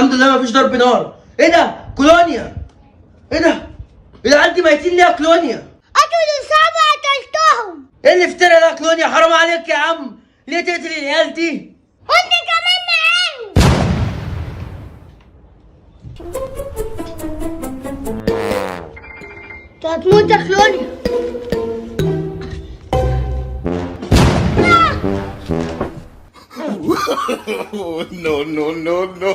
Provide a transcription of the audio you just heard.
الحمد لله مفيش ضرب نار. ايه ده؟ كولونيا. ايه ده؟ العيال دي ميتين ليه يا كلونيا؟ قتلوا صعبة، قتلتهم. ايه اللي افترى ده يا كلونيا؟ حرام عليك يا عم، ليه تقتل العيال دي؟ وانت كمان معاهم. انت هتموت يا كلونيا. No, no, no, no.